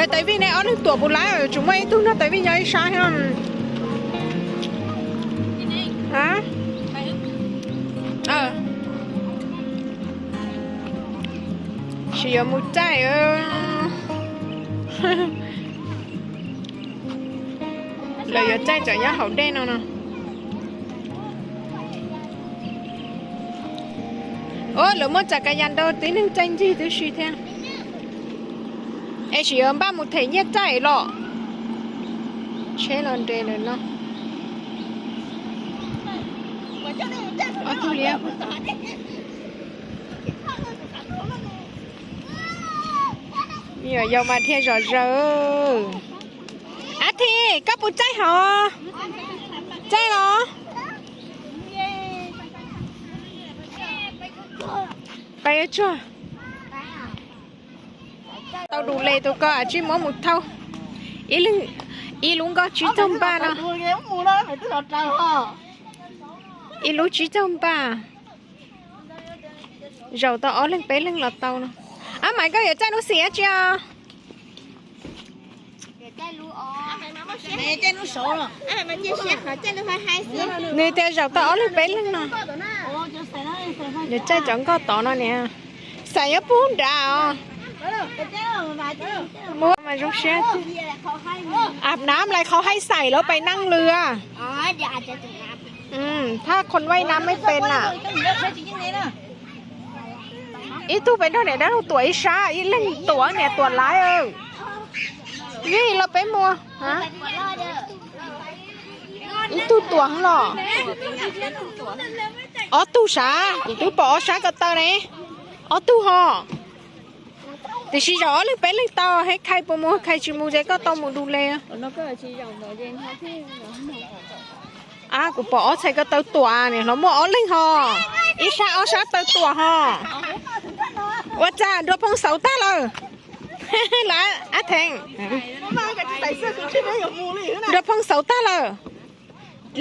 Tais Vij ne, ob leeg tuam puas laib, tsuas muaj ib tug nrog Tais Vij nyob ib sab thiab. Tsis yuav mus caij. Lawv yuav caij cov nyob hauv dej no no. Lawv muaj tsav kas yas ntau, tib neeg caij ncig tib si thiab. Es tsis yuav npaj mus them nyiaj caij los? Tsheb los nres lawm no. Yau mas dhia zom zaws. Ab Thi, koj puas caij hov? Caij los? Pais tsuag. Tau dus les tus ko, tsij muab mus thauj. Ib lub nkoj tsib caug npaj no. Ib lub tsib caug npaj. Zaum tau ob leeg peb leeg los tau no. Ab Maiv, koj yuav caij lub xim dab tsi os? Nws tias zaum tau ob leeg peb leeg no. Yuav caij cov nkoj tod no niam. Xais nyob pub nrad os. Muab mas zoo siab. Av nav lais qhov haib xais lawv pais neej lwm. Thab qhon vaij nav mej pes na. Ib tug pem nrog niam dab laug tuam ib sab, ib leeg tuam niam tuam laiv. Vij los peb mus. Ib tug tuam los. Ob tug sav, kuv twb pom ob sab ko taw ne. Ob tug ho. Tiam sis zaum ob leeg peb leeg tau, hais khai puas mus, khai tsis mus ces koj tau mus dus les. Ab, kuv pom ob txhais ko taw tuam, niam hlob muaj ob leeg ho. Ib sab ob sab taw tuam ho. Ua cas Nruas Phoo xauv tag lawm? Lawv ab theem. Nruas Phoo xauv tag lawm.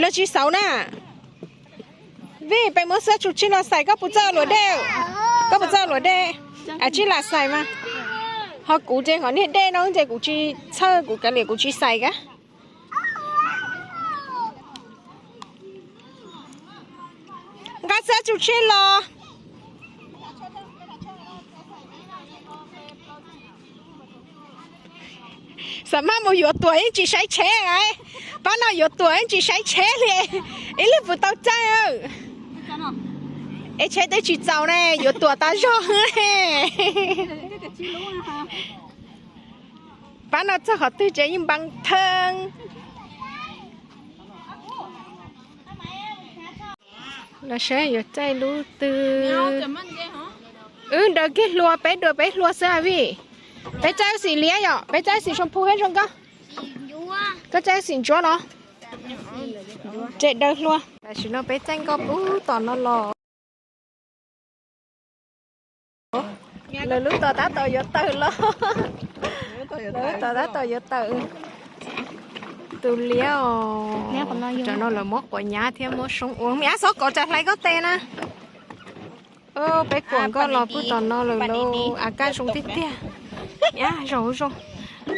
Los tsis xauv na. Vij, peb muab xab tsu tsij los xais, koj puas txawj luam dej? Koj puas txawj luam dej? Ab, tsis lam xais mas. Ho kuv ces hov niag dej no ces kuv tsis txhawj, kuv kav liam kuv tsis xais kab. Nqa xab tsu tsij los. Xav maj mus yuav tuam yeej tsis saib tsheb lawm. Pab no yuav tuam yeej tsis saib tsheb li. Ib leeg puas tau caij? Es tsheb twb tsis txaus ne, yuav tuam tas zog. Pab no txog qhov twg ces yeej npaa theej. Los saib yuav caij lub twg. Wb daws kiag hlua, peb dua peb hlua xwb a Vij. Peb caij xim liab yom, peb caij xim soo phu thiab zoo nkauj. Koj caij xim ntsuab los. Ces daws hlua. Tam sim no peb caij nkoj pub tom no los. Lawv lub tom tab tom yuav tawm los. Lawv lub tom tab tom yuav tawm. Tus liab os. Tam no lawv muab quav nyab thiab muab soob ua. Me ab, xob kov tsam hlais koj tes na. Peb kuam nkoj los pub tom no lawm lauj, a kaj zoo tiag tiag. Zoo zoo.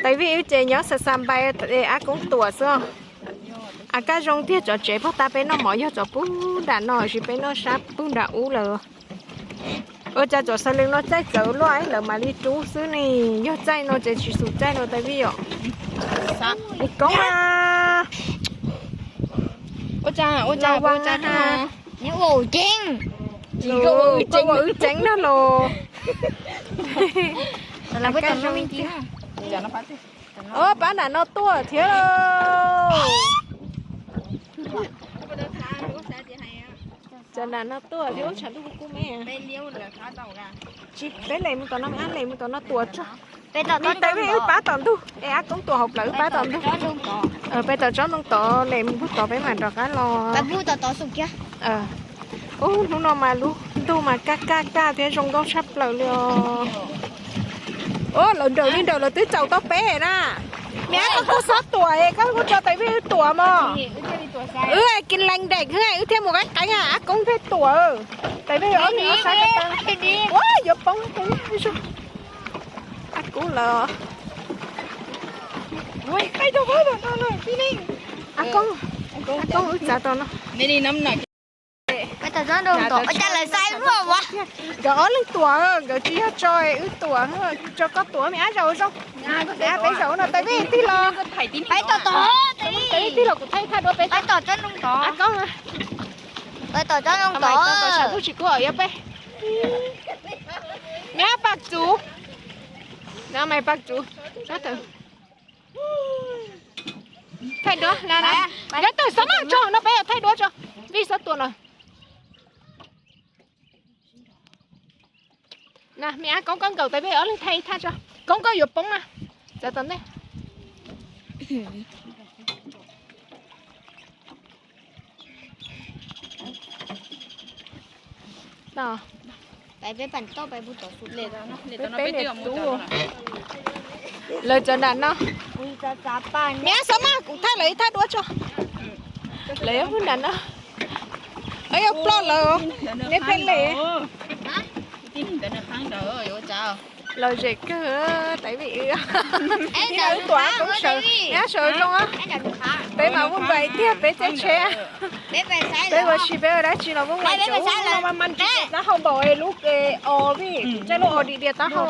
Tais Vij wb ces nyob xa xa npai, ab Koob tuam xwb. A kaj zoo tiag, cov tsev pog tab peb noj mov yog cov pub nram no, tab sis peb noj sab pub nram ub lawm. Ua cas cov xaws lees no caij txawv luaj, lawv mam li rub xwb ne. Yog caij no ces tsis xus caij no Tais Vij yom. Koob a. Ua cas, ua cas, ua cas, ua wb ceev na los. Pab nram no tuaj thiab lauj. Cov nram no tuaj thiab, ub tshav ntuj kub kub me. Tsis, peb lem mus tom no, ab lem mus tom no tuam tso. Tais Vij wb pab tom ntug, es ab Koob tuam hauv plawv wb pab tom ntug. Peb tom tsob ntoo tod, lem mus pug tod peb mam rov qab los. Ub, hnub no mas lub ntuj mas kaj kaj kaj thiab zoo nkauj tshaj plaws li os. Ub, lawv nrawm li nrawm lawv twb tsaus tau peb na. Me ab, koj kuj xob tuam es koj kuj tso Tais Vij wb tuam mog. Wb kis lees deem wb thiaj mus qeeb qeeb, ab Koob thiaj tuam. Tais Vij ob leeg ob sab ko taw. Ua yuav poob Tais Vij. Ab Koob lawv. Ab Koob, wb txav tau no. Nkawd ob leeg tuam, nkawd tsis yog tso wb tuam, tso koj tuam me ab zaum zoo. Peb zaum no tais vij tig los, tais vij tig los kuv thaij thaj duab peb. Ab Koob, tais toj toj toj toj tsis kub yuav peb. Me ab pas txuv, no mas pas txuv. Thaij duab na, nkawd tawg xav maj tso no peb thaij duab tso. Vij xav tuam lawm. Na me ab Koob, koj nkaum tais vij ob leeg thaij ib thaj tso. Koob koj yuav poob na. Txav tom ntej. Peb peb niam tub, lawv txav nram no. Me ab xav maj kuv thaij lawv ib thaj duab tso. Lawv yuav pug nram no. Yuav ploj lawm, neb peb le. Lom zem kawg tais vij wb. Wb tuam Koob sawv, ab sawv zoo. Peb mas muaj npais tiag peb txoj tsheb. Peb ua si peb ua dab tsi los muaj npais, mas mas tsis taub hau npaum lub os vij, tsis lub os dim dias taub hau.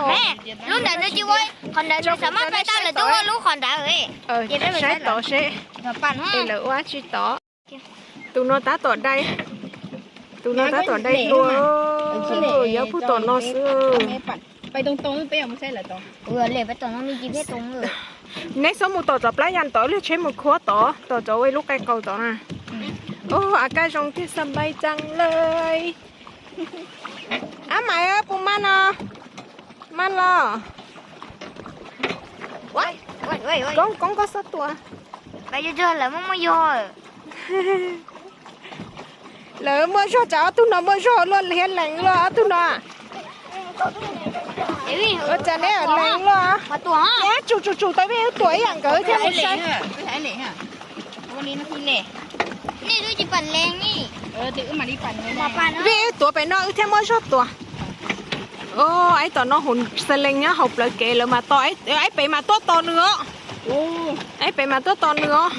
Lub ntawd nws tsis ua, qhov ntawd nws xav maj pais tau lawm, twb ua lub qhov ntawd. Saib tod seb es lawv ua tsi tod. Tus no tab tom dai, tus no tab tom dai dua, yuav pug tom no xwb. Neb xub mus tom tom plab yas tod, lub tsheb mus khuab tod, tom cov ua lub qai qaus tod na. Ub, a kaj zoo tiag, xa npai tsaa lawm. Ab Maiv, puas maj no? Maj los. Koob, Koob koj xob tua. Lawv muaj zog, tsam ob tug no muaj zog luaj thiab lees luaj ob tug no. Ua cas neb lees luaj. Neb tsum tsum tsum tais vij wb tuam ib yam nkawd thiaj mus saib. Vij wb tuav pem no wb thiaj muaj zog tuam. Aib tom no hauv xas lees nyob hauv plawv kev lawv mas to, aib pem mas tuaj tos nws os. Aib pem mas tuaj tos nws os.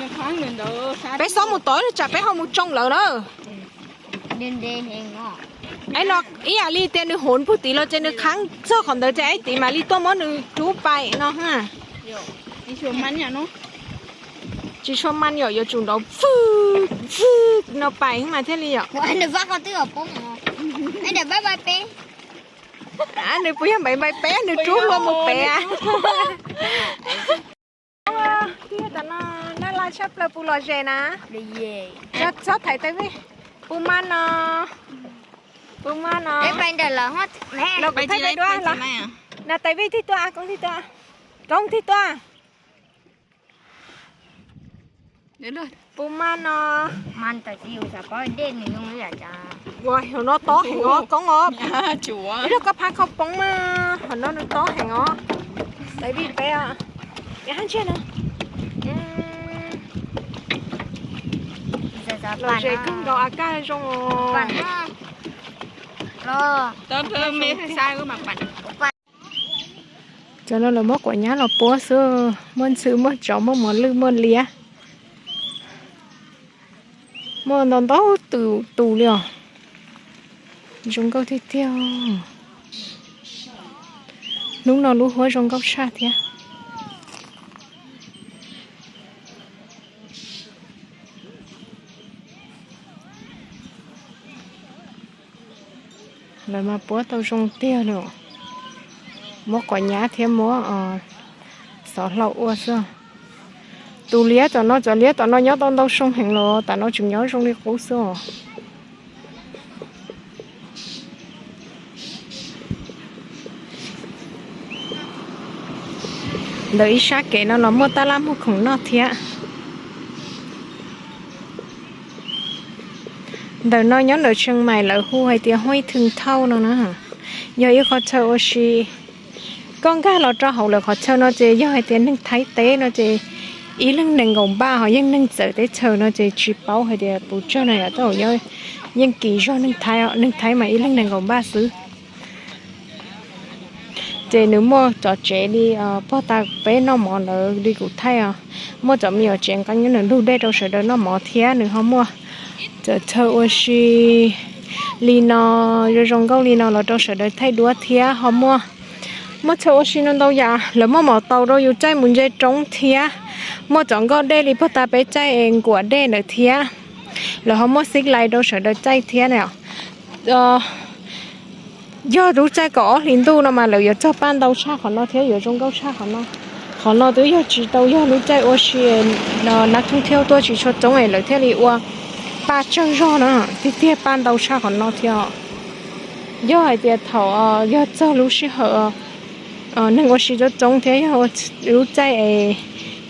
Peb xob mus tod tsam peb ho mus tsoo lawv na. Aib no ib yam li tias nws hauv pug tid los ces nws khav txog qhov ntawd ces aib tid mam li tuaj muab nws rub pais no. Tsis tshua maj yom, yuav tsum nrov vwj vwj no pais mas thiaj li yom. Nws puas yog npais npais peb, nws rub luag mus pem. Tam no nab laj tshaj plaws, puas lom zem na? Txhob thaiv tais vij. Puas maj no? Puas maj no? Los kuv thaij peb duab los. Na tais vij thij tuaj, Koob thij tuaj. Koob thij tuaj. Puas maj no? Ua, hauv no tob heev os Koob os. Ib zaug koj phab kho poob mas hauv no nws tob heev os. Tais vij peb, hab ntsiag na. Lom zem kawg nkaus, a kaj zoo os. Cov no lawv muab quav nyab los puab xwb, muaj ntxhw muaj tsov muaj mos lwj muaj liab, muaj ntau ntau tus tus li os. Zoo nkauj tiag tiag. Hnub no lub huab zoo nkauj tshaj thiab. Lawv mas puab tau zoo tiag li. Muab quav nyab thiab muab xov hlau ua xwb. Tus liab tom no, cov liab tom no nyob tau ntau xyoo heev los tam no tseem nyob zoo li qub xwb os. Ntawm ib sab kev no los muaj tab laj muag khoom noj thiab. Ntawm no nyob ntawm Tsheej Maim lawv hu hais tias Huaib Thwj Thauj no na. Yog ib qhov chaw ua si. Koj nkag los rau hauv lawv qhov chaw no ces yog hais tias neeg Thaib teb no ces ib leeg nees nkaum npaj, ho yeej neeg txawv teb chaws no ces tsis paub hais tias puas tsawg no, yog tau yeej kis zog neeg Thaib os, neeg Thaib mas ib leeg nees nkaum npaj xwb. Ces nws muaj cov tsev li pog tas peb noj mov ntawd li kuv thaij os. Muaj cov me nyuam tsev nqeeb nws lug dej rau sawv daws noj mov thiab nws ho muaj cov chaw ua si li no, zoo zoo nkauj li no los rau sawv daws thaij duab thiab ho muaj, muaj chaw ua si no ntau yam. Lawv muaj mom taus rau yus caij mus ntse roob thiab, muaj cov nkoj dej li puag ta peb caij nkuam dej ntawd thiab. Lawv ho muaj xib lais rau sawv daws caij thiab na. Yog lub caij kaum ob hlis ntuj no mas lawv yuav cog paj ntau tshaj qhov no thiab yuav zoo nkauj tshaj qhov no. Qhov no twb yog tsis tau yog lub caij ua si, nab thoob thiab tuaj tsis tshua coob es lawv thiaj li ua paj tsawg zog no, tiag tiag paj ntau tshaj qhov no thiab. Yog hais tias thaum yog txog lub sij hawm neeg ua si coob coob thiab yog lub caij es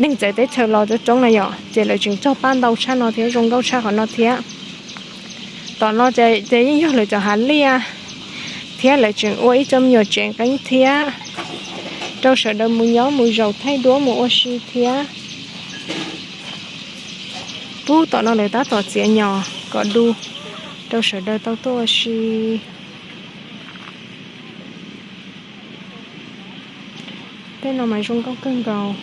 neeg txawv teb chaws los coob coob na yom, ces lawv tseem cog paj ntau tshaj no thiab zoo nkauj tshaj qhov no thiab. Tom no ces yeej yog lawv cov hav liaj thiab lawv tseem ua ib co me nyuam tsev nqeeb thiab rau sawv daws mus nyob mus zaum thaij duab mus ua si thiab. Pub tom no lawv tab tom txiav nyom kom du rau sawv daws tau tuaj ua si. Tej no mas zoo nkauj kawg nkaus.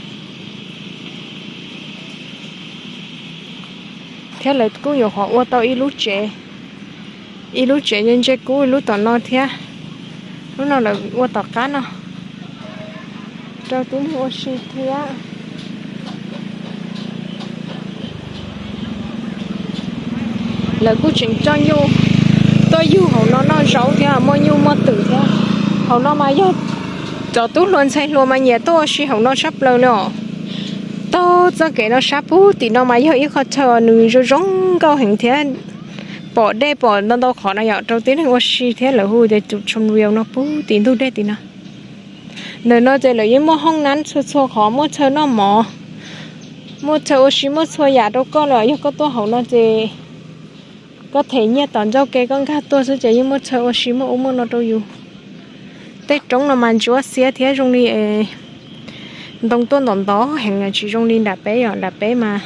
Thiab lawv kuj nyuam qhuav ua tau ib lub tsev, ib lub tsev ntse ntse kub ib lub tom no thiab. Lub no lawv ua tom qab no rau tib neeg ua si thiab. Lawv kuj tseem coj nyuj tuaj yug hauv no noj zaub thiab muaj nyuj muaj twm thiab. Hauv no mas yog cov tub hluas ntxhais hluas mas nyiam tuaj ua si hauv no tshaj plaws li os. Taug txoj kev no sab pug tim no mas yog ib qho chaw nws zoo zoo nkauj heev thiab pom dej pom ntau ntau qhov na yom, rau tib neeg ua si thiab lawv hu tias tus chom view no pug tim ntug dej tim no. Ntawm no ces lawv yeej muaj hoob nab txhua txhua qhov, muaj chaw noj mov, muaj chaw ua si, muaj txhua yam rau koj lawm. Yog koj tuaj hauv no ces koj them nyiaj tom ncauj ke koj nkag tuaj xwb ces yeej muaj chaw ua si muaj ub muaj no rau yus. Tej roob no mas ntsuab xiab thiab zoo li ntoo tuaj ntov ntov heev, tsis zoo li nram peb os. Nram peb mas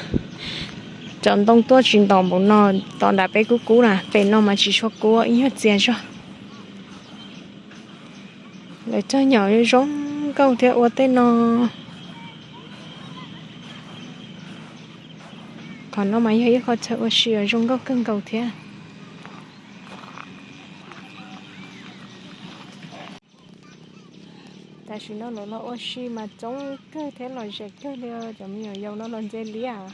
cov ntoo tuaj tsis ntov npaum no, tom nram peb kub kub na, pem no mas tsis tshua kub, ib nyuag txias zog. Lawv cog nyom zoo nkauj thiab ua tej no. Qhov no mas yog ib qho chaw ua si uas zoo nkauj kawg nkaus thiab. Tam sim no lawv los ua si mas coob kawg thiab lom zem kawg li, cov me nyuam yaus no los ntse liab.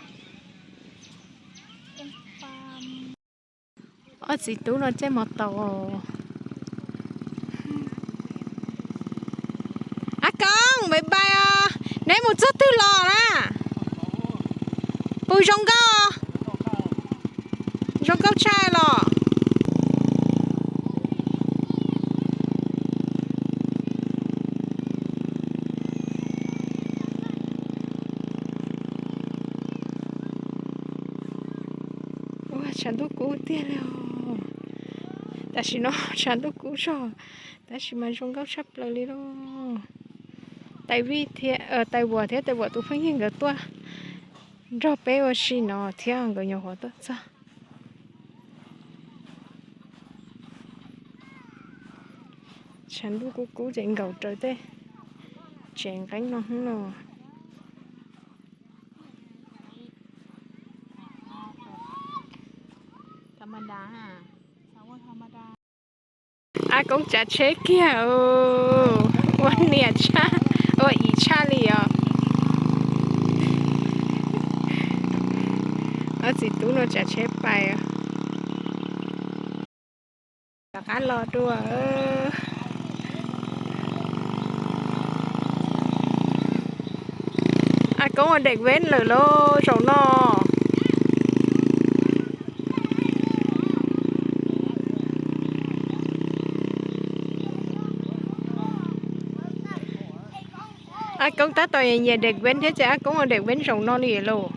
Ob txiv tub no caij mov taus. Ab Koob, bye bye os. Neb mus txog twg los na? Puas zoo nkauj? Zoo nkauj tshaj los? Ua tshav ntuj kub tiag li os. Tam sim no tshav ntuj kub zog, tab sis mas zoo nkauj tshaj plaws li lauj. Tais Vij thiab Tais Vuas thiab Tais Vuas tus phooj ywg nkawd tuaj nrog peb ua si no thiab nkawd nyuam qhuav tuaj txog. Tshav ntuj kub kub ces nkaum raws tej tsev nqeeb no hnub no. Ab Koob tsav tsheb kiag, ua niam tshaj, ua ib tshaj li os. Ob txiv tub no tsav tsheb pais. Rov qab los dua. Ab Koob ua dej veb lawm lauj zaum no. Ab Koob tab tom nyiam dej veb thiab ces Ab Koob ua dej veb zaum no li lauj.